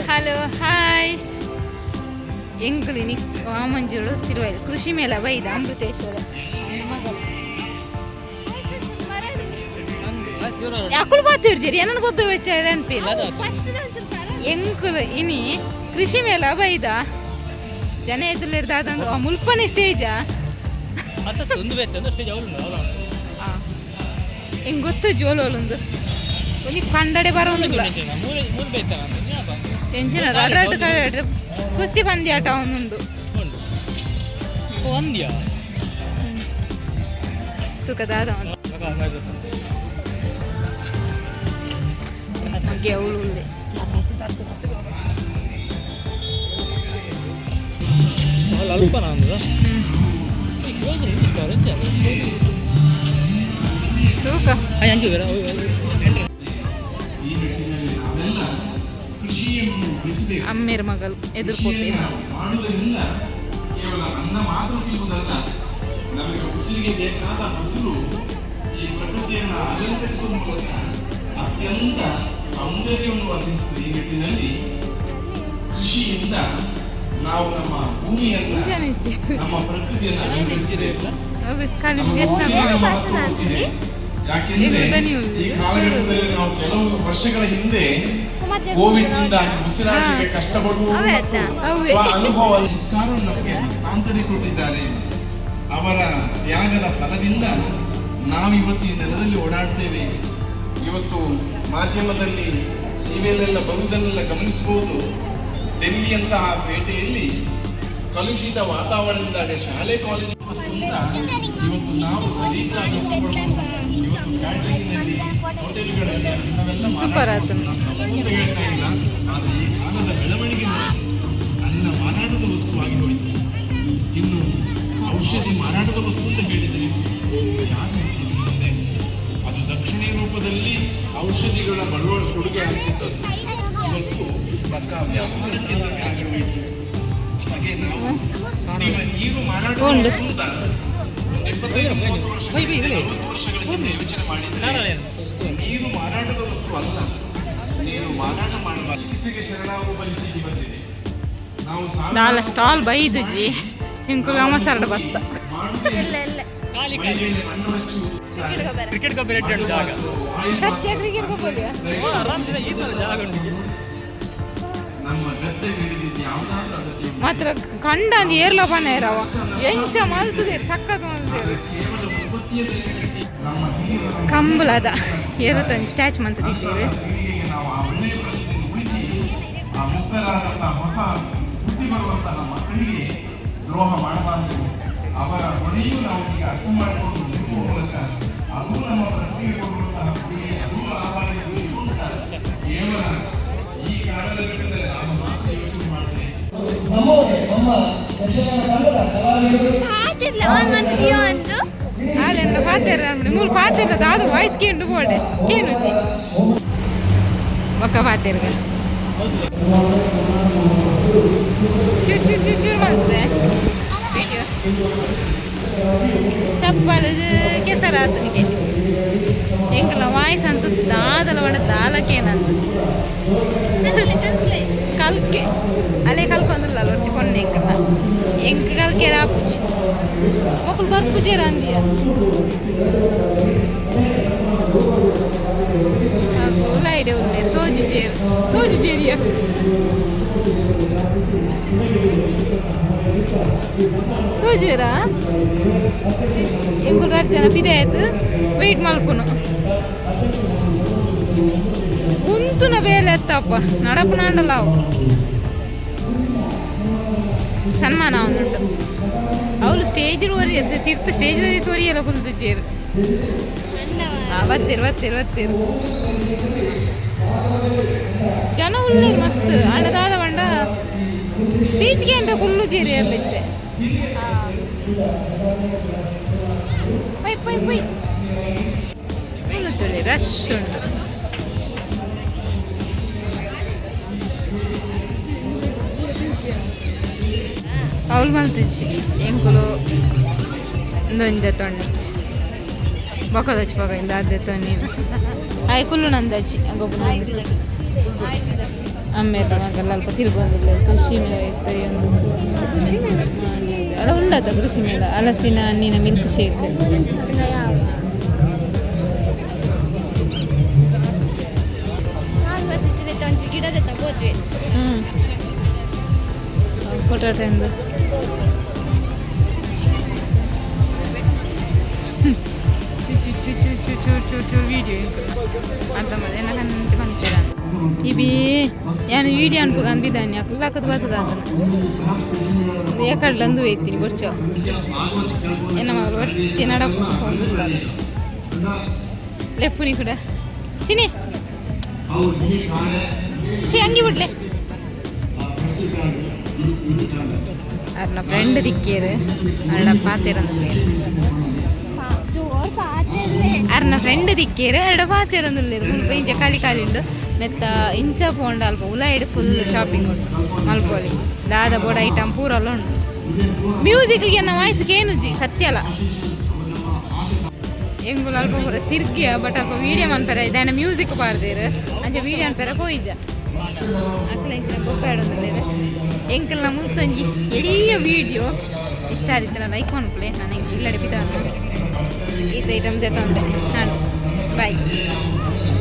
Hello hi. ಎಂಕುಲಿನಿ ವಾಮಂಜೂರು ತಿರುವೈಲ್ ಕೃಷಿ ಮೇಳ ಬೈದ ಅಮೃತೇಶ್ವರ ಮಗಲ್. ಅಕುಲು ಬಾತಿರ್ಜಿರಿ ಏನನ್ನು ಬೊಬ್ಬೆ ಬಚ್ಚಾರ ಅನ್ಪಿಲ್ಲ. ಎಂಕುಲು ಇನಿ ಕೃಷಿ ಮೇಳ ಬೈದ ಜನ ಎದುರ್ದಾದ ಮುಲ್ಪನೆ ಸ್ಟೇಜಾ. ಒಂದು ಬೇತೆ ಒಂದು ಸ್ಟೇಜ್ ಅವಳು ಅವಳು. ಎಂಗ್ ಗೊತ್ತು ಜೋಲೋಲುಂದು ಒಂಜಿ ಕಂಡಡೆ ಬರೋಂದಿಲ್ಲ. ಮೂರು ಮೂರು ಬೇತೆ. ಎಂಚಿನ ರಡ್ ರಡ್ ಕಡೆ ಕುಸ್ತಿ ಪಂದ್ಯಾಟ ಒಂದುಂಡು. ಉಂಟು ಒಂದ್ಯಾ. ತುಕದಾದ ಮಗೆ ಅವಳು ಉಲ್ಲೆ. ಅಲ್ಪ ನಂದು. ತೂಕ. ಅಂಚು. ಈ ನಿಟ್ಟಿನಲ್ಲಿ ನಾವೆಲ್ಲ ಕೃಷಿಯನ್ನು ಬೆಳೆಸಬೇಕು. ಅಮ್ಮೇರ್ ಮಗಲ್ ಎದುರ್ಕೋಪೇರು. ಕೃಷಿಯನ್ನು ಮಾಡುವುದರಿಂದ ಕೇವಲ ಅನ್ನ ಮಾತ್ರ ಸಿಗುವುದಲ್ಲ, ನಮಗೆ ಉಸಿರಿಗೆ ಬೇಕಾದ ಹಸಿರು ಈ ಪ್ರಕೃತಿಯನ್ನು ಅಲಂಕರಿಸುವ ಮೂಲಕ ಅತ್ಯಂತ ಸೌಂದರ್ಯವನ್ನು ವರ್ಧಿಸುತ್ತದೆ. ಈ ನಿಟ್ಟಿನಲ್ಲಿ ಕೃಷಿಯಿಂದ ನಾವು ನಮ್ಮ ಭೂಮಿಯನ್ನ, ನಮ್ಮ ಪ್ರಕೃತಿಯನ್ನು ಅಲಂಕರಿಸಬೇಕು. ಖಾಲಿ ನಮ್ಮ ಎಷ್ಟು ಉಸಿರಿನ ಮಹತ್ವ ಗೊತ್ತಿದೆ. ಯಾಕೆಂದ್ರೆ ಈ ಕಾಲಘಟ್ಟದಲ್ಲಿ ನಾವು ಕೆಲವು ವರ್ಷಗಳ ಹಿಂದೆ ಕೋವಿಡ್ ನಿಂದಾಗಿ ಉಸಿರಾಟಕ್ಕೆ ಕಷ್ಟಪಡುವ ಮತ್ತು ಅವೇ. ಸ್ವ ಅನುಭವ ಸಂಸ್ಕಾರವನ್ನು ನಮಗೆ ಹಸ್ತಾಂತರಿ ಕೊಟ್ಟಿದ್ದಾರೆ. ಅವರ ತ್ಯಾಗದ ಫಲದಿಂದ ನಾವಿವತ್ತು ಈ ನೆಲದಲ್ಲಿ ಓಡಾಡ್ತೇವೆ. ಇವತ್ತು ಮಾಧ್ಯಮದಲ್ಲಿ ನೀವೆಲ್ಲೆಲ್ಲ ಬರುವುದನ್ನೆಲ್ಲ ಗಮನಿಸಬಹುದು. ಡೆಲ್ಲಿಯಂತಹ ಪೇಟೆಯಲ್ಲಿ ಕಲುಷಿತ ವಾತಾವರಣದಿಂದಾಗಿ ಶಾಲೆ ಕಾಲೇಜು ಅಂತ ಇವತ್ತು ನಾವು ಸಲೀಸಾಗಿ ಒಪ್ಪಿಕೊಳ್ಳಬಹುದು. ಇವತ್ತು ಕ್ಯಾಟರಿಂಗ್ನಲ್ಲಿ, ಹೋಟೆಲ್ಗಳಲ್ಲಿ ಅನ್ನವೆಲ್ಲ ಸೂಪರ್ ಆತು. ನಾವು ತಪ್ಪು ಅಂತ ಹೇಳ್ತಾ ಇಲ್ಲ. ಆದರೆ ಈ ಕಾಲದ ಬೆಳವಣಿಗೆ ಅನ್ನ ಮಾರಾಟದ ವಸ್ತುವಾಗಿ ಹೋಯಿತು. ಇನ್ನು ಔಷಧಿ ಮಾರಾಟದ ವಸ್ತು ಅಂತ ಹೇಳಿದರೆ ಯಾರು ಹೇಳ್ತಿದ್ರು ಮುಂದೆ? ಅದು ದಕ್ಷಿಣೆ ರೂಪದಲ್ಲಿ ಔಷಧಿಗಳ ಬಳುವಳ ಕೊಡುಗೆ ಆಗ್ತಿತ್ತದು. ಇವತ್ತು ಪಕ್ಕ ವ್ಯಾಪಾರಕ್ಕೆ ಆಗಿ ಹೋಯಿತು. ಹಾಗೆ ನಾವು ಕುಡಿಯುವ ನೀರು ಮಾರಾಟದ ಉಂಡು. ವಸ್ತು ಅಂತ ಒಂದು 25 30 ವರ್ಷಗಳ ಹಿಂದೆ, 40 ವರ್ಷಗಳ ಹಿಂದೆ ಯೋಚನೆ ಮಾಡಿದ್ರೆ, ನೀರು ಮಾರಾಟದ ವಸ್ತು ಅಲ್ಲ, ನೀರು ಮಾರಾಟ ಮಾಡುವ ಚಿಕಿತ್ಸೆಗೆ ಶರಣಾಗುವ ಪರಿಸ್ಥಿತಿ ಬಂದಿದೆ. ನಾವು ದಾಲ ಸಾವಿರಾರು ಸ್ಟಾಲ್ ಬೈದುಜಿ ಎಂಕುಲು ಅಮಸರಡ್ ಬತ್ತ. ಮಾಡುವುದೇ ಖಾಲಿ ಖಾಲಿ. ಮೈಯಲ್ಲಿ ಮಣ್ಣು ಹಚ್ಚುವುದು. ಕ್ರಿಕೆಟ್ ಕಬ್ಬಿ ರೆಡ್ ಜಾಗ. ಸತ್ಯ ಕ್ರಿಕೆಟ್ ಬೋಲಿಯಾ. ಆರಾಮ್ ಈ ತರ ಜಾಗ ಉಂಟು. ನಮ್ಮ ಗದ್ದೆ ಹಿಡಿದಿದ್ದು ಯಾವುದಾದ್ರೂ ಅಗತ್ಯ ಉಂಟು. ಮಾತ್ರ ಕಂಡ ಅಂದ್ ಏರ್ಲ ಬನ್ನೇರವ ಎಂಚ ಮಲ್ತದೆ ಸಕ್ಕತ್ ಮಲ್ತದೆ. ಕೇವಲ ಉತ್ಪತ್ತಿಯ ಮೇಲೆ ಕಟ್ಟಿ ನಮ್ಮ ಹಿರಿಯರ ಕಂಬಳದ ಏರುತ್ತೊಂಜಿ ಸ್ಟ್ಯಾಚು ಮಂತದಿದ್ದೇವೆ. ಪೀಳಿಗೆಗೆ ನಾವು ಆ ಒಳ್ಳೆಯ ಪ್ರತಿಯನ್ನು ಉಳಿಸಿ, ಆ ಮುಕ್ತರಾದಂತಹ ಹೊಸ ಹುಟ್ಟಿ ಬರುವಂತಹ ಮಕ್ಕಳಿಗೆ ದ್ರೋಹ ಮಾಡಬಾರದು. ಅವರ ಹೊಣೆಯೂ ನಾವು ಈಗ ಅರ್ಥ ಮಾಡಿಕೊಂಡು ನಿಲ್ಲುವ ಮೂಲಕ ಅದು ನಮ್ಮ ಪ್ರಕೃತಿಗೆ ಕೊಡುವಂತಹ ಕೊಡುಗೆ, ಅದು ಲಾಭ ಅಂತ ಕೇವಲ ಈ ಕಾಲದಲ್ಲಿ ನಾವು ಮಾತ್ರ ಯೋಚನೆ ಮಾಡಿದೆ. ಆಲೆಲ್ಲ ಪಾತೆರ ಮೂರು ಪಾತೆರ ದಾದು ವಾಯ್ಸ್ ಕೇಂಡು ಬೋಡೆ ಕೇನುಜಿ ಬೊಕ್ಕ ಪಾತೆರ್ಗ ಚೂರ್ ಚೂರ್ ಚೂರ್ ಚೂರ್ ಮಲ್ತದೆ ವಿಡಿಯೋ. ಚಪ್ಪಲ್ ಕೆಸರಾತನಿಗೆ ಎಂಕಲ ವಾಯ್ಸ್ ಅಂತೂ ದಾದಲ ಪಂಡ ದಾಲಕೇನಂದು ಕಲ್ಕೆ ಅಲ್ಲೇ ಕಲ್ಕೊಂದಿಲ್ಲ ಒರ್ತಿ ಪೊಣ್ಣೆ. ಎಂಕಲ ಎಂಕ್ ಕಲ್ಕೆರ ಆಪುಜಿ, ಮೊಕುಲು ಬರ್ಪುಜೇರ ಅಂದಿಯ. ಉಲಾಯಿಡೆ ಉಲ್ಲೇರು ತೋಜುಜೇರು ತೋಜುಜೇರಿಯ ತೋಜುವೇರಾ. ಎಂಕುಲು ರಡ್ಡ್ ಜನ ಪಿದೆ ಆಯ್ತು ವೆಯ್ಟ್ ಮಲ್ಪುನು. ಉಂತುನ ಬೇಲೆ ಎತ್ತಪ್ಪ ನಡಪುನಾಂಡಲ ಅವು ಸನ್ಮಾನ ಉಂಟು. ಅವಳು ಸ್ಟೇಜ್ ಒರಿ ತೀರ್ಥ ಸ್ಟೇಜ್ ತೋರಿಯಲ್ಲ ಕುಲ್ದುಜೇರು. ಬತ್ತೀರು ಬತ್ತೀರು ಬತ್ತೀರು. ಜನ ಉಳ್ಳೇರು ಮಸ್ತ್ ಅಂಡ ದಾದ ಪಂಡ ಸ್ಪೀಚ್ಗೆ ಅಂತ ಕುಲ್ಲು ಜೇರಿ ಇರ್ಲಿತ್ತೆ. ಪೈ ಪೈ ಪೈ ಕುಲ್ಲುತ್ತೊಳಿ ರಶ್ ಉಂಟು. ಅವಳು ಮಲ್ತಿಜ್ಜಿ ಎಂಕುಲು ಒಂದೊಂಜ ತೊಣ್ಣಿ. ಬೊಕದಚ್ಚಿ ಬೊಕ ಇಂದ ಅದೇ ನೀನು ಆಯ್ ಕುಲ್ಲು ನಂದಚ್ಚಿ ಗೊಬ್ಬರ ಅಮ್ಮೇರ ಮಗಲ್ಲ ಅಲ್ಪ ತಿರ್ಗೊಂದಿಲ್ಲ. ಕೃಷಿ ಮೇಳ ಇತ್ತು ಒಂದು. ಕೃಷಿ ಮೇಳ ಅಲ್ಲ ಉಂಡಾತ ಕೃಷಿ ಮೇಳ. ಹಲಸಿನ ಹಣ್ಣಿನ ಮಿಲ್ಕ್ ಶೇಕ್. ಒಂಜಿ ಗಿಡದ ತಗೋದ್ವಿ. ಹ್ಞೂ, ಪೊಟಾಟೊ ಎಂದು ಚೂರು ಚೂರು ಚೂರು ಚೂರು ಚೂರು ವೀಡಿಯೋ ಅರ್ಧ ಮದೆ ಏನಂತ ಪನ್ಪೇರ ಇಬಿ ಯಾನ್ ವೀಡಿಯೋ ಅನ್ಪುಗ ಬಿದ್ದಾನಿ ಅಕ್ಲು ಹಾಕದ್ ಬರ್ತದ ಆತನ ಏಕಡ್ಲಂದು ಒಯ್ತೀನಿ ಬೊಡ್ಚೋ ಎನ್ನ ಮಗಳು ಒಟ್ಟಿ ನಡಪು ಲೆಪ್ಪುನಿ ಕೂಡ. ಚಿನಿ ಚಿ ಅಂಗಿ ಬಿಡ್ಲೆ. ಅರ್ನ ಫ್ರೆಂಡ್ ದಿಕ್ಕೇರು ಅರಡ ಪಾತಿರಂದುಲ್ಲೇರು. ಜೋರ್ ಪಾತ್ರೆ. ಅರ್ನ ಫ್ರೆಂಡ್ ದಿಕ್ಕೇರು ಅರಡ ಪಾತಿರಂದುಲ್ಲೇರು. ಮುಲ್ಪ ಇಂಚ ಖಾಲಿ ಖಾಲಿ ಉಂಡು. ನೆತ್ತ ಇಂಚ ಪೋಂಡ ಅಲ್ಪ ಉಲಾಯಿಡ್ ಫುಲ್ ಶಾಪಿಂಗ್ ಉಂಡು ಮಲ್ಪೊಲಿ. ದಾದ ಬೋಡ ಐಟಮ್ ಪೂರಲ್ಲ ಉಂಡು. ಮ್ಯೂಸಿಕ್ ಎನ್ನ ವಾಯ್ಸ್ ಕೇನುಜಿ ಸತ್ಯಲ. ಎಂಗುಲು ಅಲ್ಪ ಪೂರ ತಿರ್ಗಿಯ, ಬಟ್ ಅಲ್ಪ ವೀಡಿಯೋ ಮನ್ಪೆರ ಇದಾನ ಮ್ಯೂಸಿಕ್ ಪಾಡ್ದೇರು. ಅಂಚ ವೀಡಿಯೋ ಅನ್ಪೆರ ಪೋಯಿಜ. ಅಕ್ಲ ಇಂಚಿನ ಬೊಕ್ಕ ಆಡೋದಿಲ್ಲ. ಎಂಕಲ್ನ ಮುಲ್ತೊಂಜಿ ಎಲ್ಯ ವೀಡಿಯೋ ಇಷ್ಟ ಆದಿತ್ತಲ್ಲ ಲೈಕ್ ಮನ್ಪುಲೆ. ನಾನು ಇಲ್ಲಡೆ ಬಿದ್ದಾನು ಈತ ಐಟಮ್ ದೆತ್ತೊಂದೆ. ಹಾಂ, ಬಾಯ್.